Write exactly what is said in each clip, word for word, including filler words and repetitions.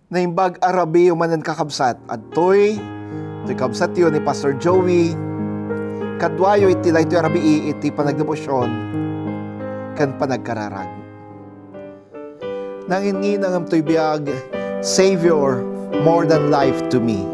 Naimbag a rabii manen, kakabsat. Adtoy, toy kabsatyo ni Pastor Joey. Kaduayo iti daytoy a rabii iti panagdebosyon ken panagkararag. Nanginnginangam toy biag, Savior, more than life to me.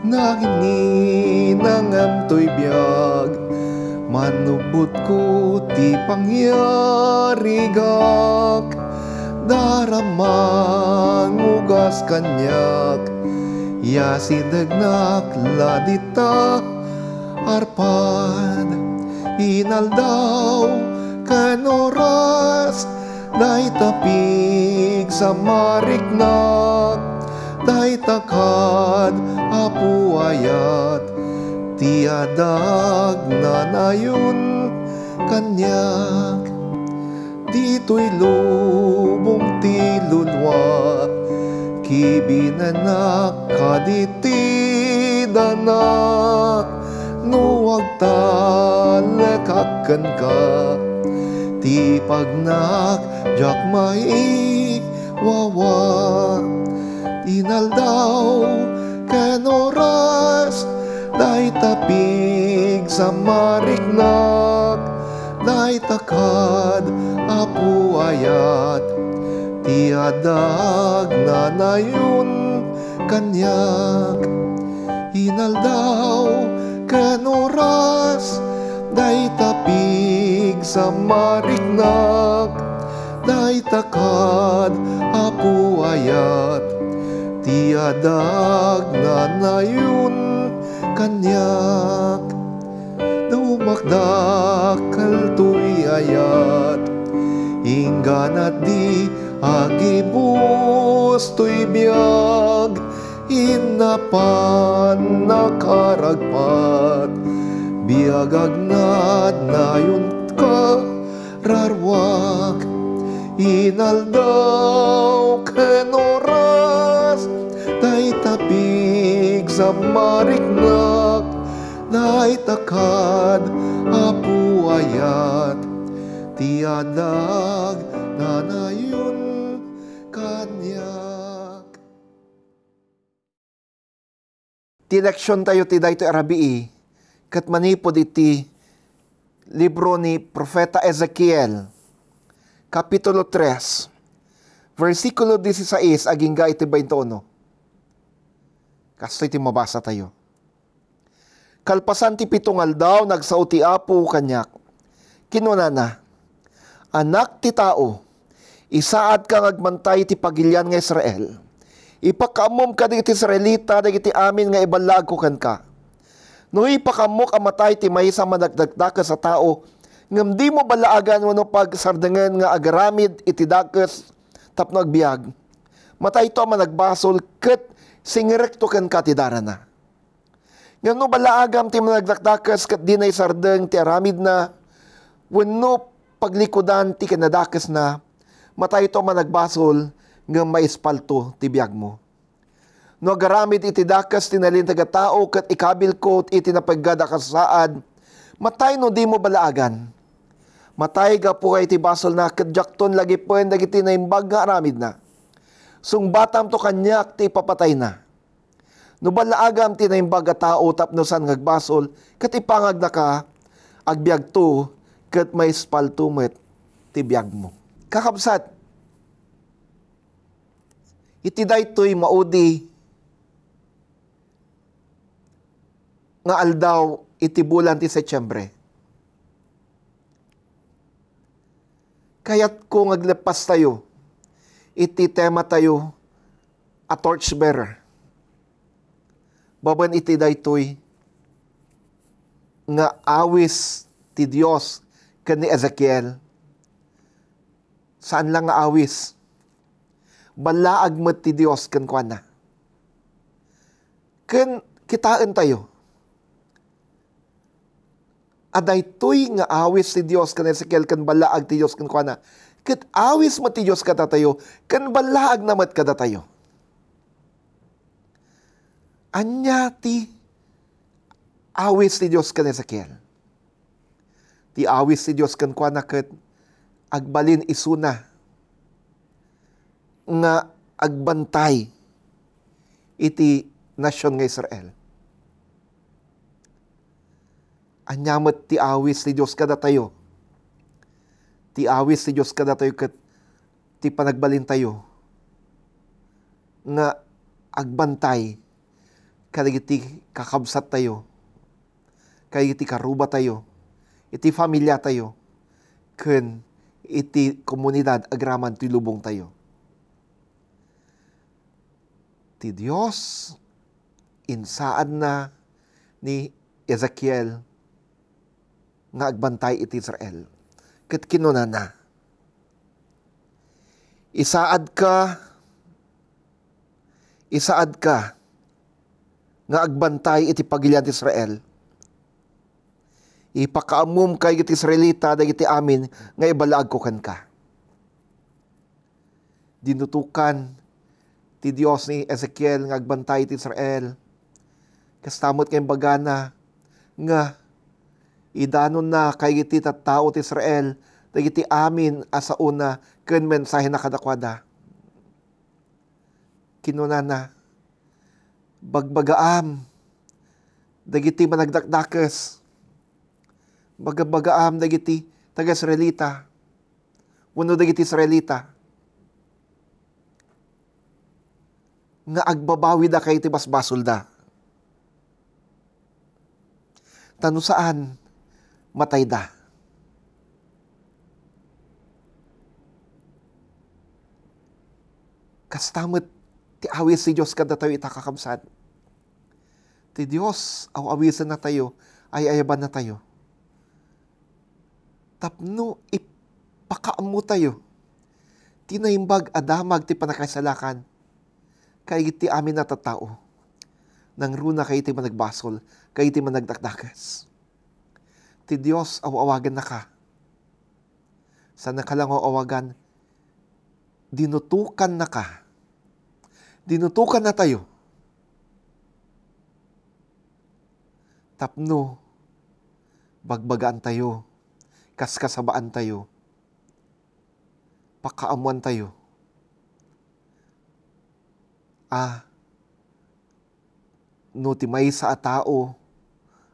Nanginnginangam toy biag, manubbotko ti pangyarigak. Daramang ugas kaniak, ya sidegnak la dita arpad. Inaldaw ken oras, dayta pigsamariknak, dayta kad, Apo, ayat, ti adag nanayon kaniak. Ditoy lubong ti lulua, kibinennak kaditi dana. No agtalekak kenka, ti pagnak diak maiwawa. Inaldaw ken oras, dayta pigsamariknak, dayta kad, Apo, ayat, ti adag nanayon kaniak. Inaldaw ken oras, dayta pigsamariknak, dayta kad, Apo, ayat, ti adag nanayon kaniak. Dummakdakkel toy ayat, inggana di agibus toy biag, innapan nakaragpat, biag agnad nayon ka raruak. Inaldaw ken oras, dayta pigsamariknak, dayta kad, Apo, ayat, ti adag nanayon kaniak. Ti leksiontayo ti daytoy a rabii ket manipud iti libro ni Profeta Ezekiel, Kapitulo tres, bersikulo dieciséis agingga iti baintiuno. Kastoy ti mabasatayo. Kalpasan ti pito nga aldaw, nagsao ti Apo kaniak. Kinunana, "Anak ti tao, isaadka nga agmantay iti pagilian nga Israel. Ipakaammom kadagiti Israelita dagiti amin nga iballaagko kenka. No ipakaammok a matay ti maysa a managdakdakes a tao, ngem dimo ballaagan wenno pagsardengen nga agaramid iti dakes tapno agbiag, matayto a managbasol ket singerekto kenka ti darana. Ngem no ballaagam ti managdakdakes ket dina isardeng ti aramidna wenno paglikudan ti kinadakesna, matayto a managbasol ngem maispalto ti biagmo. No agaramid iti dakes ti nalinteg a tao ket ikabilko iti napeggad a kasasaad, matay no dimo ballaagan. Matay gapu iti basolna ket diakton lagipen dagiti naimbag nga aramidna. Sungbatamto kaniak ti ipapatayna. No ballaagam ti naimbag a tao tapno saan nga agbasol ket ipangagnaka, agbiagto ket maispalto met ti biagmo." Kakabsat, iti daytoy maudi nga aldaw iti bulan ti Setiembre, kayatko nga agleppastayo iti tematayo a torchbearer. Babaen iti daytoy nga awis ti Dios ken ni Ezekiel, saan la nga awis, ballaag met ti Dios kenkuana. Ken kitaentayo a daytoy nga awis ti Dios ken Ezekiel ken ballaag ti Dios kenkuana, ket awis met ti Dios kadatayo ken ballaagna met kadatayo. Ania ti awis ti Dios ken Ezekiel? Ti awis ti Dios kenkuana ket agbalin isuna nga agbantay iti nasion nga Israel. Ania met ti awis ti Dios kadatayo? Ti awis ti Dios kadatayo ket ti panagbalintayo nga agbantay kadagiti kakabsattayo, kadagiti karubatayo, iti familiatayo, ken iti komunidad agraman ti lubongtayo. Ti Dios insaadna ni Ezekiel nga agbantay iti Israel. Ket kinunana, "Isaadka, isaadka nga agbantay iti pagilian ti Israel. Ipakaammom kadagiti Israelita dagiti amin nga ibalaagko kenka." Dinutokan ti Dios ni Ezekiel nga agbantay ti Israel. Kasta met nga imbagana nga idanonna kadagiti tattao ti Israel dagiti amin a saona ken mensahena kadakuada. Kinunana, "Bagbagaam dagiti managdakdakes. Bagbagaam dagiti taga-Israelita wenno dagiti Israelita nga agbabawida kadagiti basbasolda. Ta no saan, matayda." Kasta met ti awis ti Dios kadatayo ita, kakabsat. Ti Dios aw-awisennatayo, ay-ayabannatayo tapno ipakaammotayo ti naimbag a damag ti pannakaisalakan kadagiti amin a tattao, nangruna kadagiti managbasol, kadagiti managdakdakes. Ti Dios aw-awagannaka. Saannaka la nga aw-awagan, dinutokannaka. Dinutokannatayo tapno bagbagaantayo, kaskasabaantayo, pakaammoantayo a no ti maysa a tao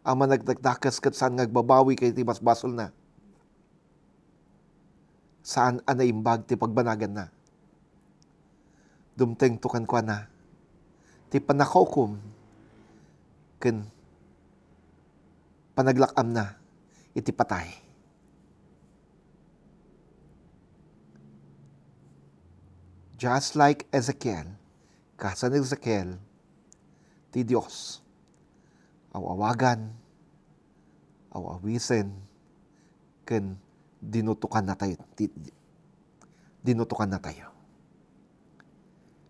a managdakdakes ket saan nga agbabawi kadagiti basbasolna, saan a naimbag ti pagbanaganna. Dumtengto kenkuana ti pannakahukom ken panaglak-amna iti patay. Just like Ezekiel, kas ni Ezekiel, ti Dios aw-awagan, aw-awisen, ken dinutokannatayo, ti, dinutokannatayo.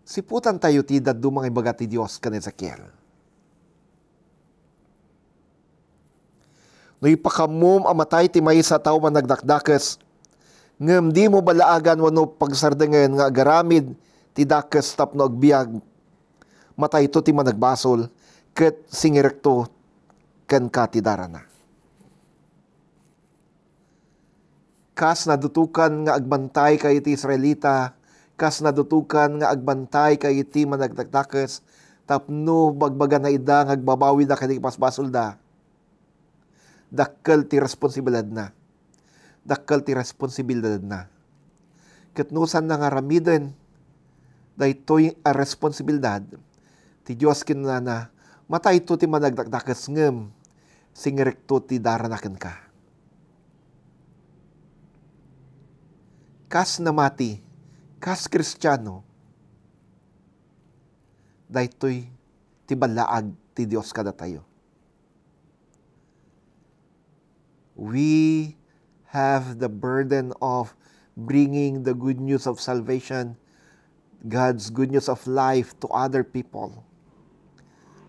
Siputantayo ti dadduma nga ibaga ti Dios ken Ezekiel. No ipakammom a matay ti maysa a tao managdakdakes, ngem dimo balaagan wenno pagsardengen nga agaramid ti dakes tapno agbiag, matayto ti managbasol, ket singirekto kenka ti darana. Kas nadutokan nga agbantay kadagiti Israelita, kas nadutokan nga agbantay kadagiti managdakdakes, tapno bagbagana ida nga agbabawida kadagiti basbasolda. Dakkel ti responsibilidadna. Dakkel ti responsibilidadna. Ket no saanna nga aramiden daytoy a responsibilidad, ti Dios kinunana, matayto ti managdakdakes ngem singirekto ti darana kenka. Kas namati, kas Kristiano, daytoy ti ballaag ti Dios kadatayo. We have the burden of bringing the good news of salvation, God's good news of life to other people.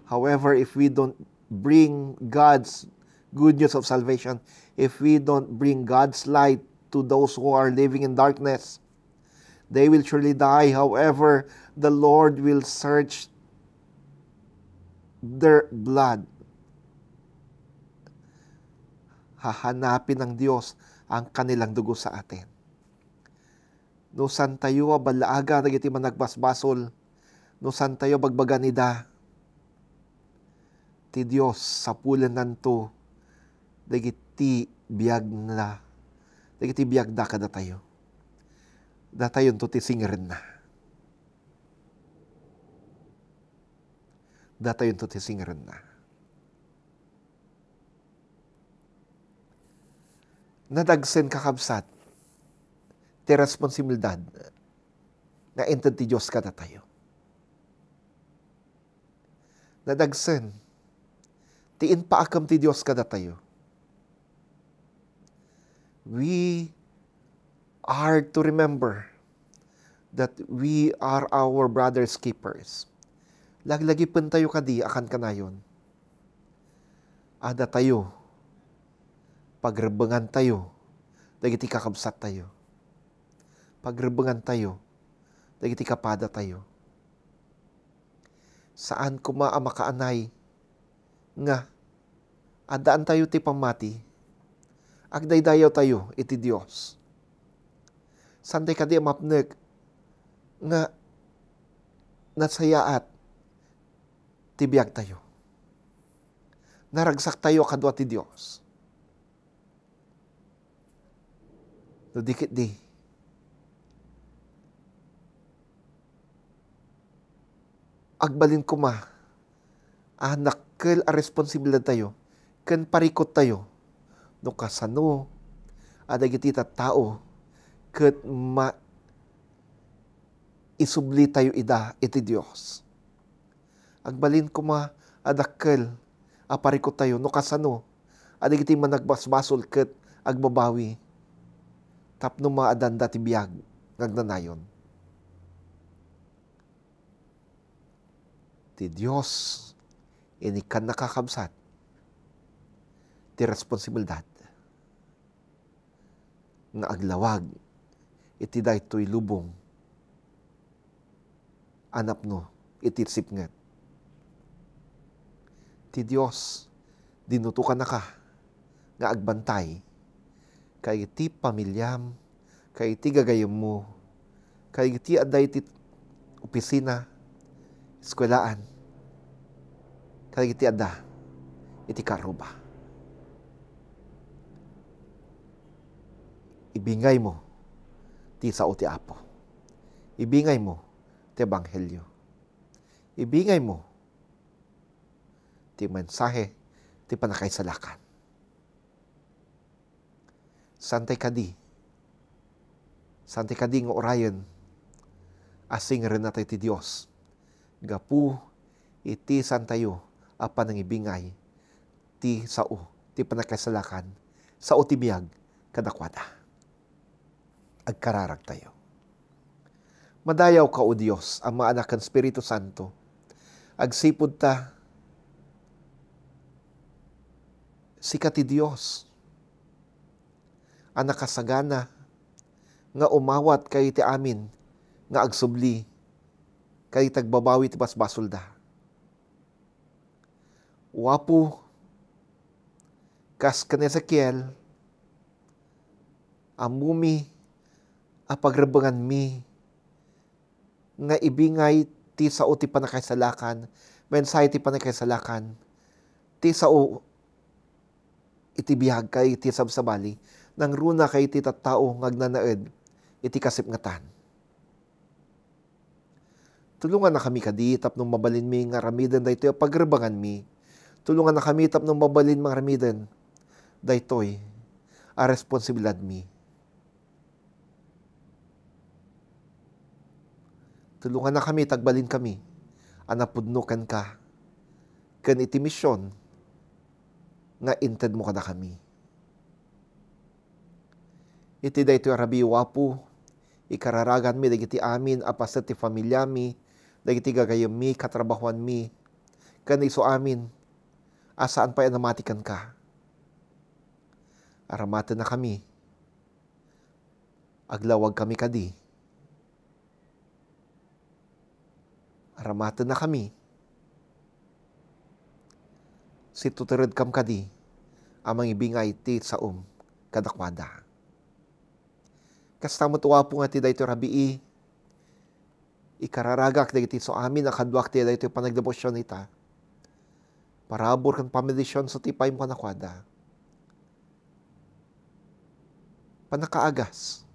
However, if we don't bring God's good news of salvation, if we don't bring God's light to those who are living in darkness, they will surely die. However, the Lord will search their blood. Hahanapin ng Dios ang kanilang dugo sa atin. No santayo a ballaaga dagiti managbasbasol, no santayo bagbagan ida, ti Dios sapulennanto dagiti biagna, dagiti biagda kadatayo. Datayonto ti singirenna. Datayonto ti singirenna. Nadagsen, kakabsat, ti responsibilidad nga inted ti Dios kadatayo. Nadagsen ti impaakem ti Dios kadatayo. We are to remember that we are our brother's keepers. Laglagipentayo kadi a kankanayon. Adatayo, pagrebbengantayo dagiti kakabsattayo. Pagrebbengantayo dagiti kapadatayo. Saan koma a makaanay nga addaantayo ti pammati, agdaydayawtayo iti Dios. Santay kadi a mapnek nga nasayaat ti biagtayo. Naragsaktayo a kadua ti Dios. No di ketdi, agbalin koma a dakkel a responsibilidadtayo ken parikuttayo no kasano a dagiti tattao ket ma-, isublitayo ida iti Dios. Agbalin koma a dakkel a parikuttayo no kasano a dagiti managbasbasol ket agbabawi tapno maadanda ti biag nga agnanayon. Ti Dios, inikkanna, kakabsat, ti responsibilidad nga aglawag iti daytoy lubong a napno iti sipnget. Ti Dios, dinutokannaka nga agbantay kadagiti pamiliam, kadagiti gagayemmo, kadagiti adda iti opisina, eskuelaan, kadagiti adda iti karuba. Ibingaymo ti sao ti Apo. Ibingaymo ti ebanghelio. Ibingaymo ti mensahe ti pannakaisalakan. Santay kadi, santay kadi nga urayen a singirenna tayo ti Dios gapu iti santayo a panangibingay ti sao ti pannakaisalakan, sao ti biag kadakuada. Agkararagtayo. Madayawka, O Dios, Ama, Anak, ken Espiritu Santo. Agsipud ta sika ti Dios a nakasagana nga umawat kadagiti amin nga agsubli kadagiti agbabawi ti basbasolda. O Apo, kas ken Ezekiel, ammomi a pagrebbenganmi nga ibingay ti sao ti pannakaisalakan, mensahe ti pannakaisalakan, ti sao iti biag ken iti sabsabali, nangruna kadagiti tattao nga agnanaed iti kasipngetan. Tulongannakami kadi tapno mabalinmi nga aramiden daytoy a pagrebbenganmi. Tulongannakami tapno mabalinmi nga aramiden daytoy a responsibilidadmi. Tulongannakami ta agbalinkami a napudno kenka ken iti mision nga intedmo kadakami. Iti daytoy a rabii, O Apo, ikararaganmi dagiti amin a paset ti familiami, dagiti gagayemmi, katrabahoanmi, ken isu amin a saan pay a namati kenka. Aramatennakami. Aglawagkami kadi. Aramatennakami. situturedkam kadi a mangibingay ti saom kadakuada. Kasta met, Apo, nga ti daytoy rabii, ikararagak dagiti isu amin a kaduak ti daytoy panagdebosyon ita. Parabur ken pamilision so ti ipaaymo kadakuada. Pannakaagas,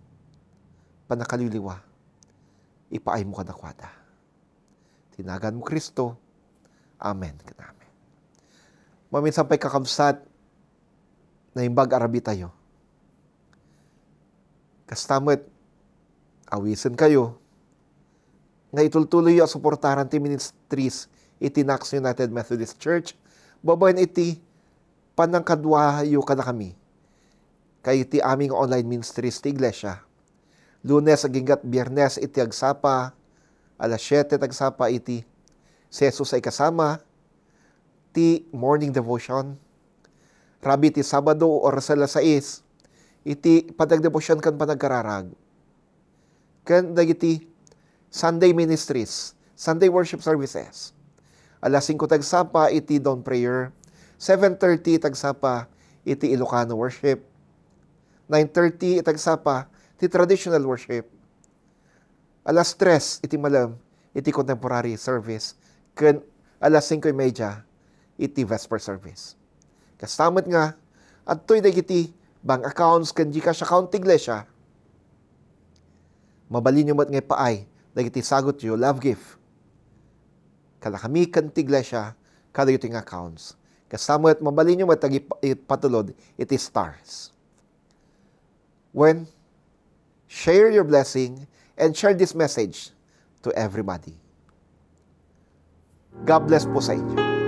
pannakaliliwa, ipaaymo kadakuada. Ti naganmo, Cristo. Amen ken amen. Maminsan pay, kakabsat, naimbag a rabii tayo. Kasta met, awisenkayo nga itultuloyyo a suportaran ti ministries iti Knox United Methodist Church babaen iti pannangkaduayo kadakami, ken iti amin nga online ministries ti iglesia. Lunes agingga Biernes iti agsapa, alas siete ti agsapa iti Sesus a Ikasama, ti morning devotion. Rabii ti Sabado, oras alas sais, iti panagdebosyon ken panagkararag. Ken dagiti Sunday ministries, Sunday worship services. Alas singko ti agsapa iti dawn prayer, seven thirty ti agsapa iti Ilocano worship, nine thirty ti agsapa ti traditional worship, alas tres iti malem iti contemporary service, ken alas singko y media iti vesper service. Kasta met nga, adtoy dagiti bank accounts ken GCash account ti iglesia. Mabalinyo met nga ipaay dagiti sagutyo, love gift, kadakami ken ti iglesia kadagitoy nga accounts. Kasta met, mabalinyo met nga ip-, ipatulod iti stars. When, share your blessing and share this message to everybody. God bless po sa inyo.